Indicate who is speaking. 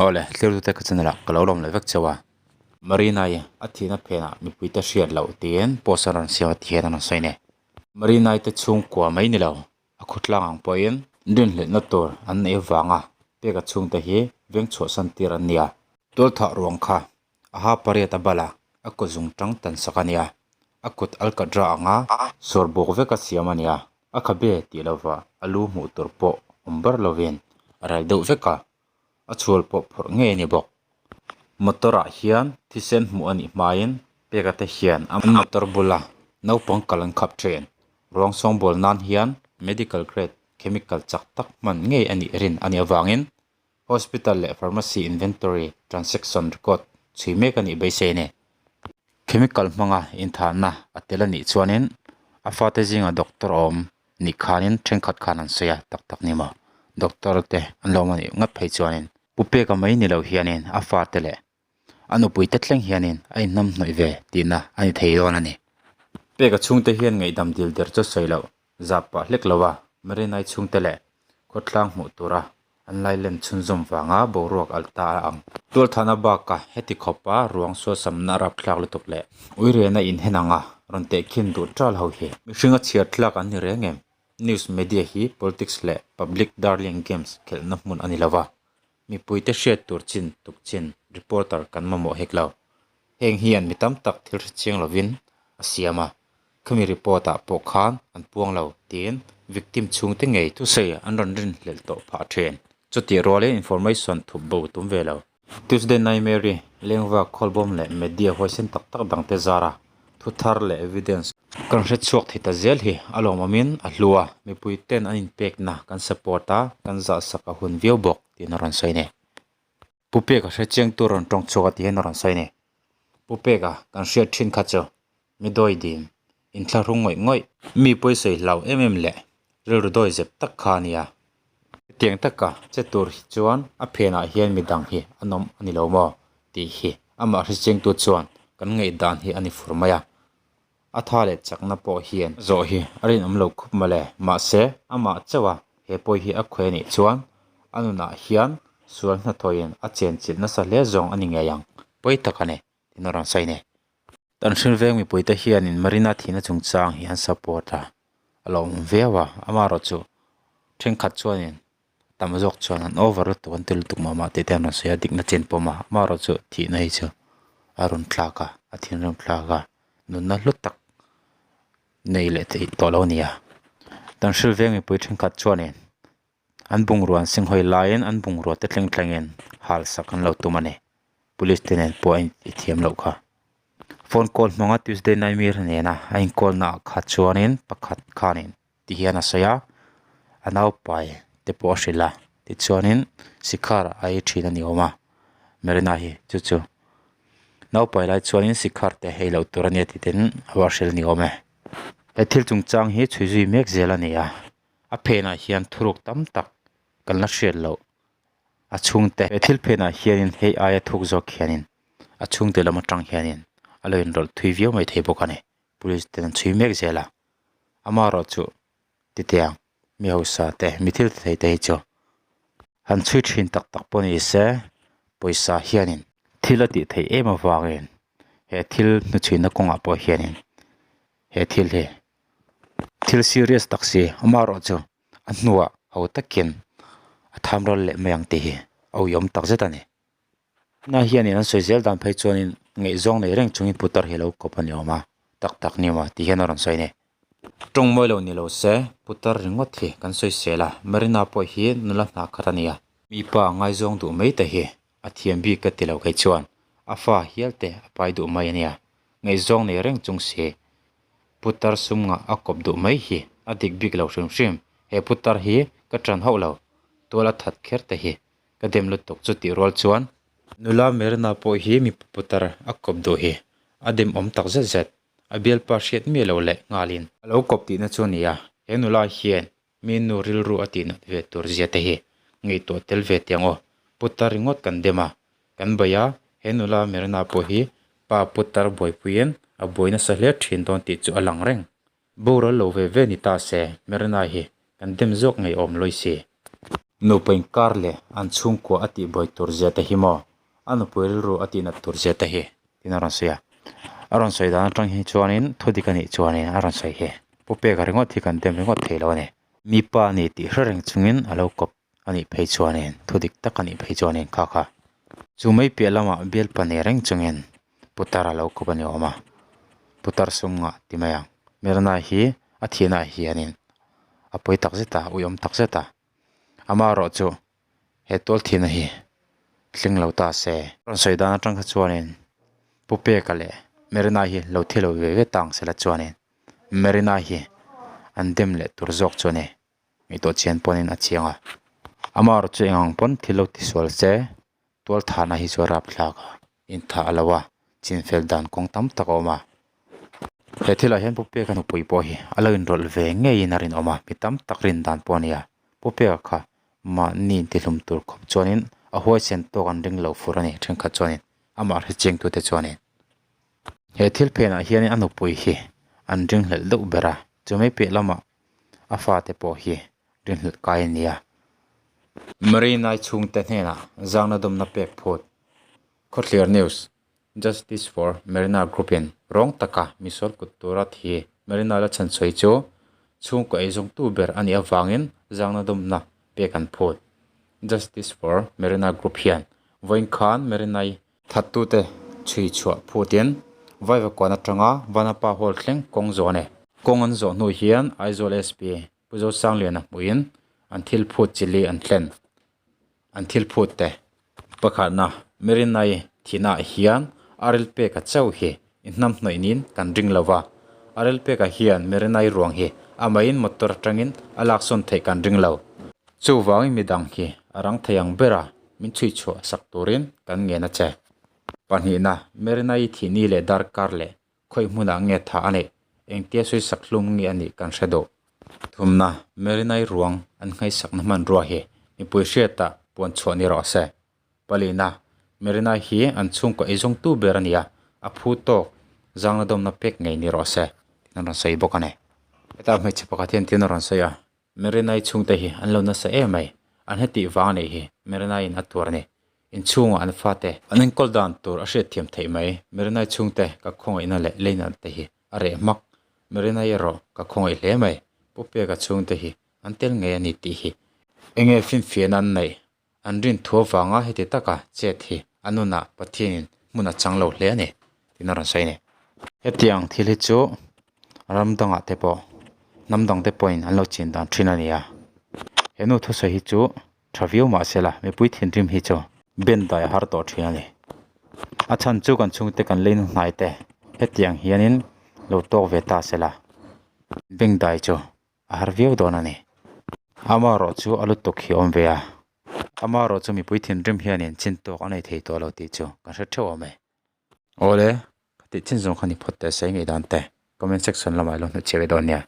Speaker 1: Awle, thlir tute ka channel ah ka lo lawm leh vek cheu a. Marina-i a thihna phenah mipuite hriat loh tiin post an rawn siam a ti hian an rawn sawi nei. Marina-i te chhungkua mai ni lo, a khawtlang ang pawhin rinhlelhna tur an neih avanga peka chhungte hi veng chhuahsan tir an ni a. Tualthah ruang kha a ha pariat a bal a, a kut zung tang tan sak a nia. A kut alkatra anga sawr bawk veka siam a nia. A khabe tih lova a lu hmuh tur pawh awm ber lovin a ral deuh vek a, a chhual pawh phawrh ngei a ni bawk. Motor ah hian thisen hmuh a nih hmain peka te hian an motor bula naupang kal an khap thin. Ruang sawngbawl nan hian medical grade chemical chak tak hman ngei a nih rin a nih avangin Hospital leh Pharmacy Inventory Transaction Record chhui mek a nih beisei a ni. Chemical hmanga inthahna a tel a nih chuanin a fate zinga doctor awm nih khanin thenkhat khan an sawi a, tak tak ni maw? Doctor te an lo awm a nih ngat phei chuanin pu peka mai ni lo hianin a fate leh a nupui te thleng hianin a inhnamhnawih ve tihna a ni thei dawn a ni. Peka chhungte hian ngaihdam dil der chu sawi loh zap pah hlek lo a, Marinai chhungte leh khawtlang hmuh tura an lailen chhunzawm vanga boruak alh ta a ang. Tualthana baka heti khawpa ruang sualsamna rapthlak lutuk leh uirena inhen anga rawn tehkhin duh ṭal ho hi mihringa chhiar thlak an ni reng em? News media hi politics leh public darling games khelhna hmun a ni lo va, Mipuite hriat tur chin tuk chin reporter kan mamawh hek lo. Heng hian mi tam tak thil hre chiang lovin a siam a, khami report ah pawh khan an puang lo tiin victim chhungte ngei thusawi an rawn rinhlelh tawh phah thin. Chutih rualin information thup bo tum ve lo. Tuesday Nightmare-i lengva khawlbawm leh media huaisen tak tak dangte zara thu thar leh evidence kan hre chhuak thei ta zel hi a lawmawmin a hlu a, mipui ten an inpekna kan support a, kan zahsak a hun viau bawk tiin a rawn sawi a ni. Pu Peka hre chiang tur rawn tawng chhuak a ti hian a rawn sawi a ni. Pu Peka kan hriat thin kha chu mi dawi dim, inthlahrung ngawih ngawih, mi pawisawi hlau em em leh rilru dawi zep tak kha a nia. Hetiang taka che tur hi chuan a phenah hian midang hi an awm a ni lo maw tih hi amah hrechiangtu chuan kan ngaihdan hi a ni fur mai a. A tha leh chakna pawh hian zawh hi a rinawm lo khup mawle. Mahse, amah chauh a he pawi hi a khawi a nih chuan a nunah hian sual hnathawhin a chenchilh nasa hle zawng a ni ngei ang. Pawi tak a ni, tiin a rawn sawi a ni. Tan hrilh veng mipuite hianin Marina thihna chungchang hi an support a, a lo awm viau a, amaherawhchu thenkhat chuanin tam zawk chuan an over lutuk an ti lutuk mah mah tih te an rawn sawi a, dikna chen pawm a, amaherawhchu thihna hi chu a rawn thlak a, a thinrim thlak a, nunna hlu tak nei leh theih tawh lo a ni a. Tan hrilh veng mipui thenkhat chuanin An bungrua an senghawi laiin an bungrua te thleng thlengin hal sak an lo tum a ni. Police te nen pawh a in thiam loh kha. Phone call hmanga Tuesday Nightmare nena a inkawl naah kha chuanin pakhat khanin ti hian a sawi a, a naupai te pawh a hrilh a, tichuanin Sikhar a ei thin a ni awm a, Marina hi chu chu naupai lai chuanin Sikhar te ei loh tur a nia tih ten a va hrilh a ni awm e. He thil chungchang hi chhui zui mek zel a ni a. A phenah hian thuruk tam tak kan la hriat loh a chhungte he thil phenah hianin hei aia thuk zawk hianin a chhungte lam atang hianin a lo inrawlh thui viau mai thei bawk a ni police ten an chhui mek zel a amaherawhchu titiang mi hausa te mi thil ti thei te hi chu han chhui thin tak tak pawh ni se pawisa hianin thil a tih theih em avangin he thil hnuchhuina kawngah pawh hianin he thil hi. Thil serious tak si amaherawhchu a hnuah ho takin a tham ral leh mai ang tih hi a uiawm tak zet a ni. Tunah hianin an sawi zel dan phei chuanin ngaihzawng nei reng chungin putar hi a lo kawp a ni awm a, tak tak ni awm a tih hian a rawn sawi a ni. Tawng mawi lo ni lo se putar ringawt hi kan sawi sel a, Marina pawh hi nula hna khat a ni a. Mipa ngaizawng duh mai te hi a thiam bik ka ti lo kei chuan a fa hial te a pai duh mai a nia, ngaihzawng nei reng chung si Putar sum ngah a kawp duh mai hi a dik bik lo hrim hrim. He putar hi ka ṭan hauh lo, tual a that kher te hi ka dem lutuk chu tih rual chuan. Nula Merina pawh hi mipa putar a kawp duh hi a dem awm tak zet zet, a bialpa hriat miah lo leh nghalin. A lo kawp tihna chu a ni a, he nula hian Mi nu rilru a tihnat ve tur zia te hi ngaihtuah tel ve teh ang aw. Putar ringawt kan dem a, kan bei a, he nula Mirna pawh hi pa putar buaipuiin a buai nasa hle thin dawn tih chu a lang reng. Boral lo ve ve ni ta se Mirna hi kan dem zawk ngeiawm lawi si. Nupa inkar leh an chhungkua a tihbuai tur zia te hi maw? A nupui rilru a tihnat tur zia te hi tiin a rawn sawi a. A rawn sawi dan atang hi chuanin thu dik a nih chuanin a rawn sawi hi Pu Peka ringawt hi kan dem ringawt thei lo a ni. Mipa a ni tih hre reng chungin a lo kawp a nih phei chuanin thu dik tak a nih phei chuanin kha kha chu mai piah lamah bialpa nei reng chungin putar a lo kawp a ni awm a. Putar sum ngah ti mai ang. Mirna hi a thianah hianin a pawi tak zet a, uiawm tak zet a. Amaherawh chu he tual thihna hi tling lo ta se. Rawn sawi dan atang kha chuanin Pu Peka leh Marina hi lo thi lo ve ve ta ang sela chuanin Marina hi an dem leh tur zawk chu a ni. Ngaihtuah chian pawhin a chiang a. Amaherawh chu eng ang pawn thil lo tisual se tual thahna hi chu a rapthlak a, inthah a lo a, chinfel dan kawng tam tak a awm a. He thilah hian Pu Peka nupui pawh hi a lo inrawlh ve ngeiin a rinawm a, mi tam tak rin dan pawh a ni a. Pu Peka kha mahni intihlum tur khawp chuanin a huaisen tawk an ring lo fur a ni thenkhat chuanin amah hrechiangtute chuanin. He thil phenah hianin a nupui hi an ringhlelh deuh ber a, chumai piah lamah a fate pawh hi rinhlelh kai a ni a. Marina-i chhungte hnenah zangna dawmna pek phut Khawthlir News, Justice for Marina Group-in rawng taka misual kut tura thi Marina la chhanchhuai chu chhungkaw eizawngtu ber a nih avangin zangna dawmna pek an phut. Justice for Marina Group hian vawiin khan Marina-i Thattute chhui chhuah phutin Vaivakuan atanga Vanapa Hall thleng kawng zawh a ni. Kawng an zawh hnu hian Aizawl SP Pu Zosangliana hmuhin an thil phut chili an thlen. An thil phut te pakhatna Mirinai thihnaah hian a ril peka chauh hi inhnamhnawihnin kan ring lo va. A ril peka hian Mirinai ruang hi amahin motor atangin a laksawn theih kan ring lo. Chuvangin midang hi a rang thei ang bera min chhui chhuah sak turin kan ngen a che. Pahnihna, Merinai thihni leh darkar leh khawi hmunah nge tha a neih, engtia sawi sak hlum nge a nih kan hre duh. Thumna, Merinai ruang an nghaisakna hmanrua hi mipui hriatah puan chhuah ni rawh se. Palina, Merinai hi an chhungkaw eizawngtu ber a ni a, a phu tawk zangna dawmna pek ngei ni rawh se, tiin an rawn sawi bawk a ni. Heta hmeichhe pakhat hian tiin a rawn sawi a, Merinai chhungte hi an lo nasa em mai, an hetih vang a nih hi Merinaiin a tuar a ni. Inchhungah an fate an enkawl dan tur a hriatthiam theih mai. Merinai chhungte ka khawngaihna leh leina te hi a reh hmak. Merinai erawh ka khawngaih hle mai. Pu Peka chhungte hi an tel ngei a ni tih hi enge finfiahna an neih? An rin thu avanga heti taka chet hi a nunah Pathianin hmun a chang lo hle a ni tiin a rawn sawi a ni. Hetiang thil hi chu ram dangah te pawh hnam dang te pawhin an lo chin dan thin a ni a. He nu thusawi hi chu tha viau mah se la mipui thinrim hi chu ben dai a har tawh thin a ni. A chhan chu kan chhungte kan lei hnu te hetiang hianin lo tawk ve ta se la beng dai chu a har viau dawn a ni. Amaherawh chu a lutuk hi a awm ve a, amaherawh chu mipui thinrim hianin chin tawk a nei thei tawh lo tih chu kan hre theuh awm e. Awle, ka tih chin zawng kha ni phawt teh se i ngaihdan te comment section lamah i lo hnuh chhiah ve dawn nia.